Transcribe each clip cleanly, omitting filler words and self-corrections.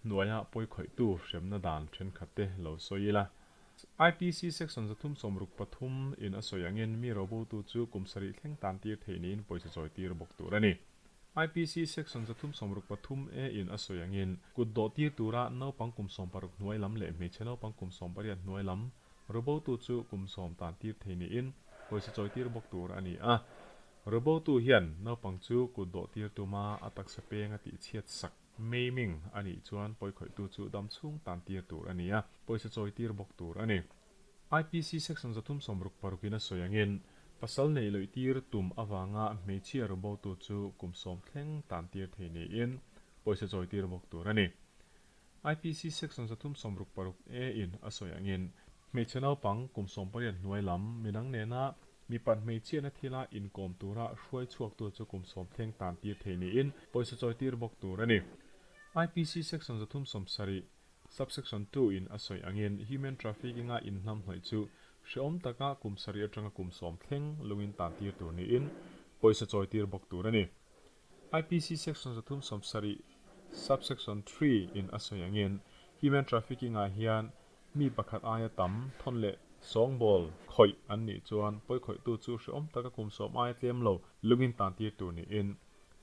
hnuaia pawikhawihtu hremna dan thenkhatte lo sawi ila. IPC Section 363 in a sawi angin mi robotu chu kum sarih thleng tan tir theih niin pawisa chawi tir bawk tur a ni. IPC Section 363 A in a sawi angin kut dawh tir tura naupang kum 16 hnuai lam leh hmeichhe naupang kum 18 hnuai lam robotu chu kum 10 tan tir thei niin pawisa chawi tir bawk tur a ni a. Robotu hian naupang chu kut dawh tir tuma a taksa peng a tihchhiat sak maiming a nih chuan pawikhawihtu chu dam chhung tan tir tur a ni a, pawisa chawi tir bawk tur a ni. IPC Section 366 in a sawi angin pasal nei loih tir tum avanga hmeichhia robotu chu kum 10 thleng tan tir thei niin pawisa chawi tir bawk tur a ni. IPC Section 366 A in a sawi angin hmeichhe naupang kum 18 hnuai lam midang nena mipat hmeichhiatna thila inkawm tura hruai chhuaktu chu kum 10 thleng tan tir thei niin pawisa chawi tir bawk tur a ni. IPC Section 370 Subsection 2 in a sawi angin human trafficking a inhnam hnawih chu hrehawm taka kum 7 atanga kum 10 thleng lungin tan tir tur niin pawisa chawi tir bawk tur a ni. IPC Section 370 Subsection 3 in a sawi angin human trafficking ah hian mi pakhat aia tam thawn leh sawngbawl khawih an nih chuan pawikhawihtu chu hrehawm taka kum 10 aia tlem lo lungin tan tir tur niin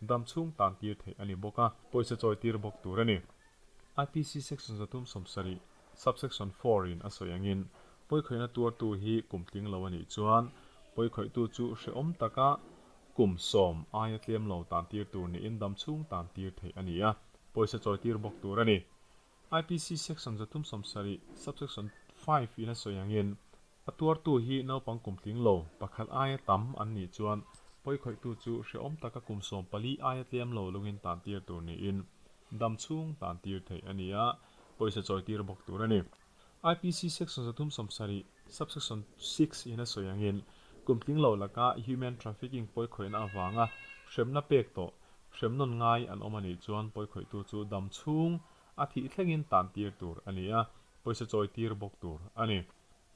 dam chhung tan tir theih a ni bawk a, pawisa chawi tir bawk tur a ni. IPC Section 370 Subsection 4 in a sawi angin pawikhawihna tuartu hi kum tling lo a nih chuan pawikhawihtu chu hrehawm taka kum 10 aia tlem lo tan tir tur niin dam chhung tan tir theih a ni a, pawisa chawi tir bawk tur a ni. IPC Section 370 Subsection 5 in a sawi angin a tuartu hi naupang kum tling lo pakhat aia tam an nih chuan pawikhawihtu chu hrehawm taka kum 14 aia tlem lo lungin tan tir tur niin dam chhung tan tir theih a ni a, pawisa chawi tir bawk tur a ni. IPC Section 370 Subsection 6 in a sawi angin kum tling lo laka human trafficking pawikhawihna avanga hremna pek tawh hremnawn ngai an awm a nih chuan pawikhawihtu chu dam chhung a thih thlengin tan tir tur a ni a, pawisa chawi tir bawk tur a ni.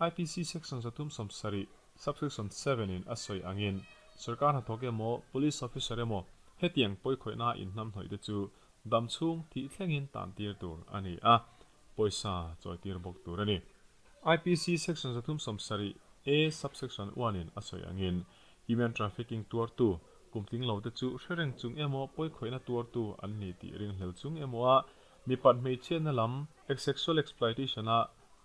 IPC Section 370 Subsection 7 in a sawi angin sarkar hnathawk emaw police officer emaw hetiang pawikhawihna inhnam hnawih te chu dam chhung thih thlengin tan tir tur a ni a, pawisa chawi tir bawk tur a ni. IPC Section 370 A Subsection 1 in a sawi angin human trafficking tuartu kum tling lo te chu hrereng chung emaw pawikhawihna tuartu an ni tih ringhlel chung emaw a mipat hmeichhiatna lam sexual exploitation a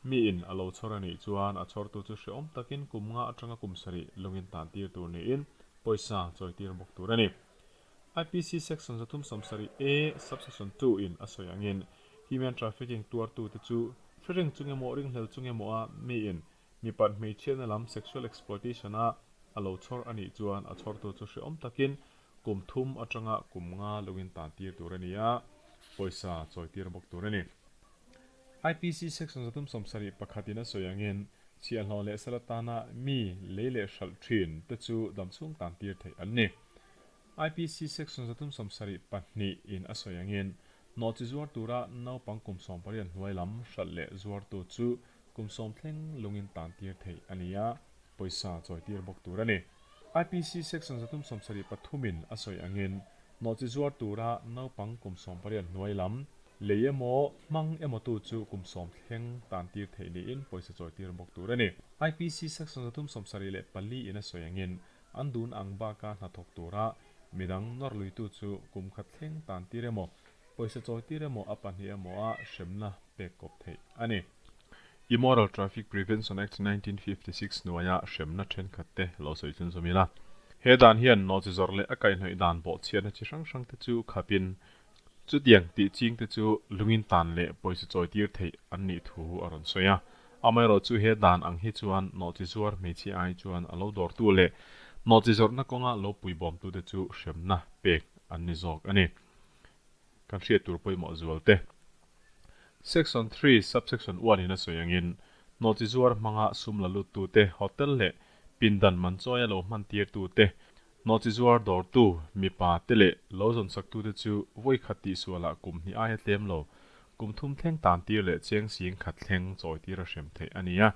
mi in a lo chhawr a nih chuan a chhawrtu chu hrehawm takin kum nga atanga kum 7 lungin tan tir tur niin pawisa chawi tir bawk tur a ni. IPC Section 370 A Subsection 2 in a sawi angin human trafficking tuartu te chu hrereng chung emaw ringhlel chung emaw a mi in mipat hmeichhiatna lam sexual exploitation a a lo chhawr a nih chuan a chhawrtu chu hrehawm takin kum 3 atanga kum nga lungin tan tir tur a ni a, pawisa chawi tir bawk tur a ni. IPC Section 371 in a sawi angin chhiahhlawh leh salatana mi lei leh hralh thin te chu dam chhung tan tir theih an ni. IPC Section 372 in a sawi angin nawhchi zuar tura naupang kum 18 hnuai lam hralh leh zuartu chu kum 10 thleng lungin tan tir theih a ni a, pawisa chawi tir bawk tur a ni. IPC Section 373 in a sawi angin nawhchi zuar tura naupang kum 18 hnuai lam lei emaw hmang emaw tu chu kum 10 thleng tan tir theih niin pawisa chawi tir bawk tur a ni. IPC Section 374 in a sawi angin an dun ang baka hnathawk tura midang nawr luitu chu kum khat thleng tan tir emaw pawisa chawi tir emaw a pahnih emaw a hremna pek kawp theih a ni. Immoral Traffic Prevention Act 1956 hnuaia hremna thenkhat te lo sawi chhun zawm ila. He dan hian nawhchi zawrh leh a kaihhnawih dan pawh chhiatna chi hrang hrang te chu khapin chutiang tih ching te chu lungin tan leh pawisa chawi tir theih an nih thu a rawn sawi a. Amaherawh chu he dan ang hi chuan nawhchi zuar hmeichhia ai chuan a lo dawrtu leh nawhchi zawrhna kawnga lo puibawmtu te chu hremna pek an ni zawk a ni. Kan hriat tur pawimawh zual te. Section 3 Subsection 1 in a sawi angin nawhchi zuar hmanga sum la lut tu te hotel leh pindan man chawi a lo hman tir tu te nawhchi zuar dawrtu mipa te leh lo zawn sak tu te chu vawi khat tih sualah kum hnih aia tlem lo kum 3 thleng tan tir leh cheng sing khat thleng chawi tir a hrem theih a ni a.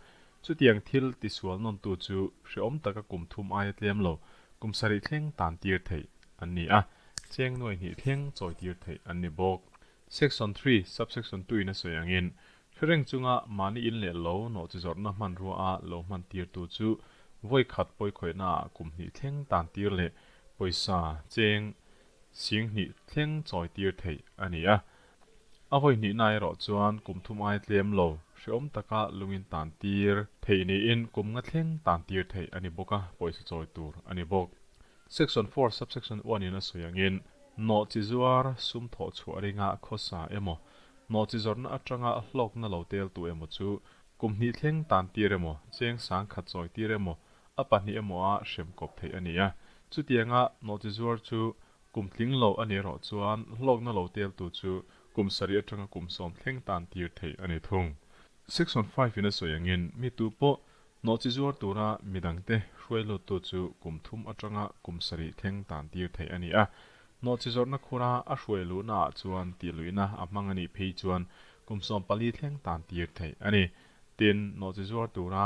Chutiang thil tisual nawn tu chu hrehawm taka kum 3 aia tlem lo kum 7 thleng tan tir theih an ni a, cheng nuai hnih thleng chawi tir theih an ni bawk. Section 3, Subsection 2 in a sawi angin, hre reng chunga mahni in leh lo nawhchizawrhna hmanrua a lo hman tirtu chu vawi khat pawikhawihna ah kum hnih thleng tan tir leh pawisa cheng sing hnih thleng chawi tir theih a ni a. A vawi hnihna erawh chuan kum thum ai tlem lo hreawm taka lungin tan tir theih niin kum nga thleng tan tir theih a ni bawk a, pawisa chawi tur a ni bawk. Section 4 Subsection 1 in a sawi angin, nawhchi zuar sum thawh chhuah ringa khawsa emaw, nawhchi zawrhna atanga hlawkna lo teltu emaw chu kum hnih thleng tan tir emaw, cheng sang khat chawi tir emaw, a pahnih emaw a hrem kawp theih a ni a. Chutianga nawhchi zuar chu kum tling lo a nih erawh chuan hlawkna lo teltu chu kum sarih atanga kum sawm thleng tan tir theih a ni thung. Section 5 in a sawi angin, mi tu pawh Nawhchi zuar tura midangte hruai luttu chu kum thum atanga kum sarih thleng tan tir theih a ni a. Nawhchi zawrhna khura a hruai luhna ah chuan tih luihna a hmang a nih phei chuan kum 14 thleng tan tir theih a ni. Tin, nawhchi zuar tura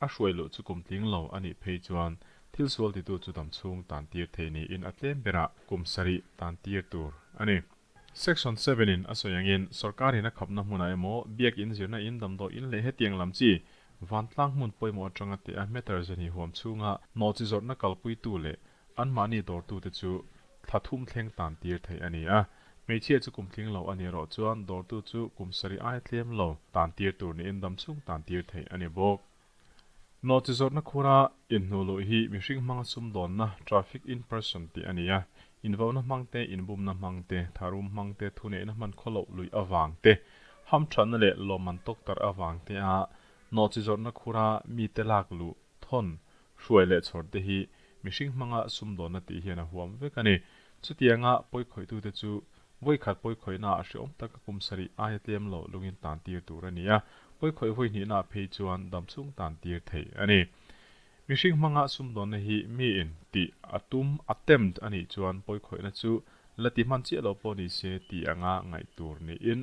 a hruai luh chu kum tling lo a nih phei chuan thil sual titu chu dam chhung tan tir theih niin a tlem berah kum sarih tan tir tur a ni. Section 7 in a sawi angin sorkarin a khapna hmunah emaw biak in zirna in damdawi in leh hetiang lam chi vantlang hmun pawimawh atanga teh a meter zahnih huam chhunga nawhchi zawrhna kalpuitu leh anmahni dawrtute chu thla thum thleng tan tir theih a ni a. Hmeichhia chu kum tling lo a nih erawh chuan dawrtu chu kum sarih aia tlem lo tan tir tur niin dam chhung tan tir theih a ni bawk. Nawhchi zawrhna khura inhnuh luh hi mihring hmanga sumdawnna, traffic in person, tih a ni a. Invauna hmang te, inbumna hmang te, tharum hmang te, thuneihna hman khawloh luih avang te, hamthatna leh lawmman tawktarh avang te a nawhchi zawrhna khura mite lak luh, thawn, hruai leh chhawr te hi mihring hmanga sumdawnna tih hian a huam vek a ni. Chutianga pawikhawihtute chu Vawikhat pawikhawihna ah hreawm taka kum sarih aia tlem loh lungin tan tir tur a ni a, pawikhawih vawi hnihna ah phei chuan dam chhung tan tir theih a ni. Mihring hmanga sumdawnna hi miin tih a tum, attempt, a nih chuan pawikhawihna chu la ti hman chiah lo pawh ni se tih anga ngaih tur niin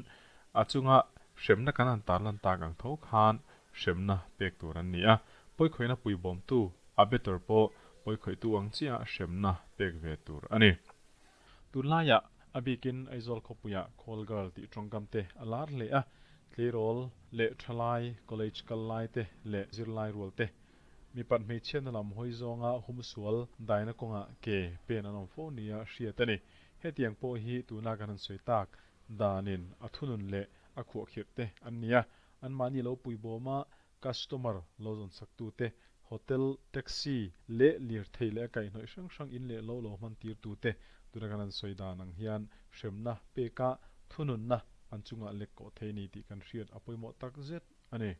a chunga hremna kan han tarlan tak ang tho khan hremna pek tur an ni a, pawikhawihna puibawmtu, abettor, pawh pawikhawihtu ang chiah hremna pek ve tur a ni. Tunlaiah a bikin Aizawl khawpuiah call girl tih tawngkam te a lar hle a, tleirawl leh thalai, college kal lai te leh zirlai rual te, mipat hmeichhiatna lam hawi zawnga humsual daina kawngah ke pen an awm fo nia hriat a ni. Hetiang pawh hi tuna kan han sawi tak danin a thunun leh a khuahkhirh te an ni a, anmahni lo puibawma Customer lo zawn saktute, hotel, taxi leh lirthei leh a kaihhnawih hrang hrang in leh lo lo hman tirtute tuna kan han sawi dan ang hian hremna peka thununna an chungah lek kawh thei ni tih kan hriat a pawimawh tak zet a ni.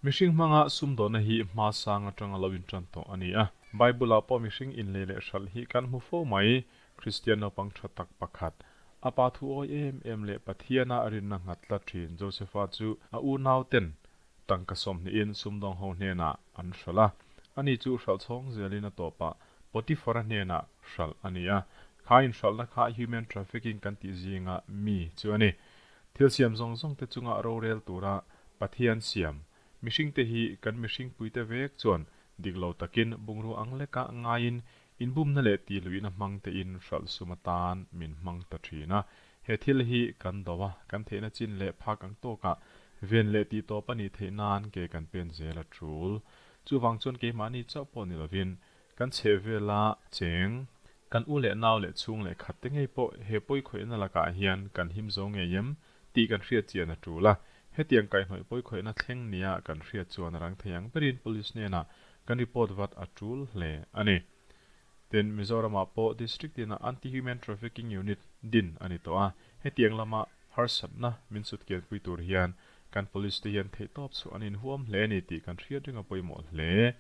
Mihring hmanga sumdawnna hi hma sang atanga lo intan tawh a ni a. Bible-ah pawh mihring inlei leh hralh hi kan hmu fo mai. Kristian naupang tha tak pakhat, a pa thu awi em em leh Pathiana a rinna nghat tlat thin Josepha chu a unauten tangka sawmhnihin sumdawng ho hnenah an hralh a. Ani chu hralh chhawng zelin a tawpah Potiphar-a hnenah hralh a ni a. Kha inhralhna kha human trafficking kan tih zinga mi chu a ni. Thil siam zawng zawng te chunga rorel tura Pathian siam mihringte hi kan mihringpuite vek chuan dik lo takin bungrua ang leka ngaiin Inbumna leh tihluihna hmang tein hralh sum atan min hmang ta thin a. He thil hi kan do a, kan theihna chin leh phak ang tawkah ven leh tih tawp a nih theih nan ke kan pen zel a tul. Chuvang chuan keimahni chauh pawh ni lovin kan chheh vela cheng, kan u leh nau leh chhung leh khat te ngei pawh he pawikhawihna lakah hian kan him zo ngei em tih kan hriat chian a tul a. Hetiang kaihhnawih pawikhawihna thleng nia kan hriat chuan a rang thei ang berin police hnenah Kan report vat a tul hle a ni. Tin, Mizoramah pawh District tinah Anti-Human Trafficking Unit din a ni tawh a, hetiang lama harsatna min sutkianpui tur hian kan Police te hian theihtawp chu an inhuam hle a ni tih kan hriat ring a pawimawh hle.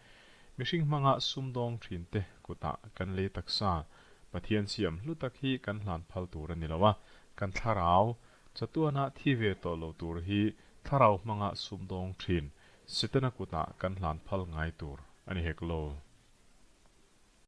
Mihring hmanga sumdawng thinte kutah kan lei taksa Pathian siam hlu tak hi kan hlan phal tur a ni lo a, kan thlarau chatuana thi ve tawh lo tur hi thlarau hmanga sumdawng thin Setana kutah kan hlan phal ngai tur a ni hek lo.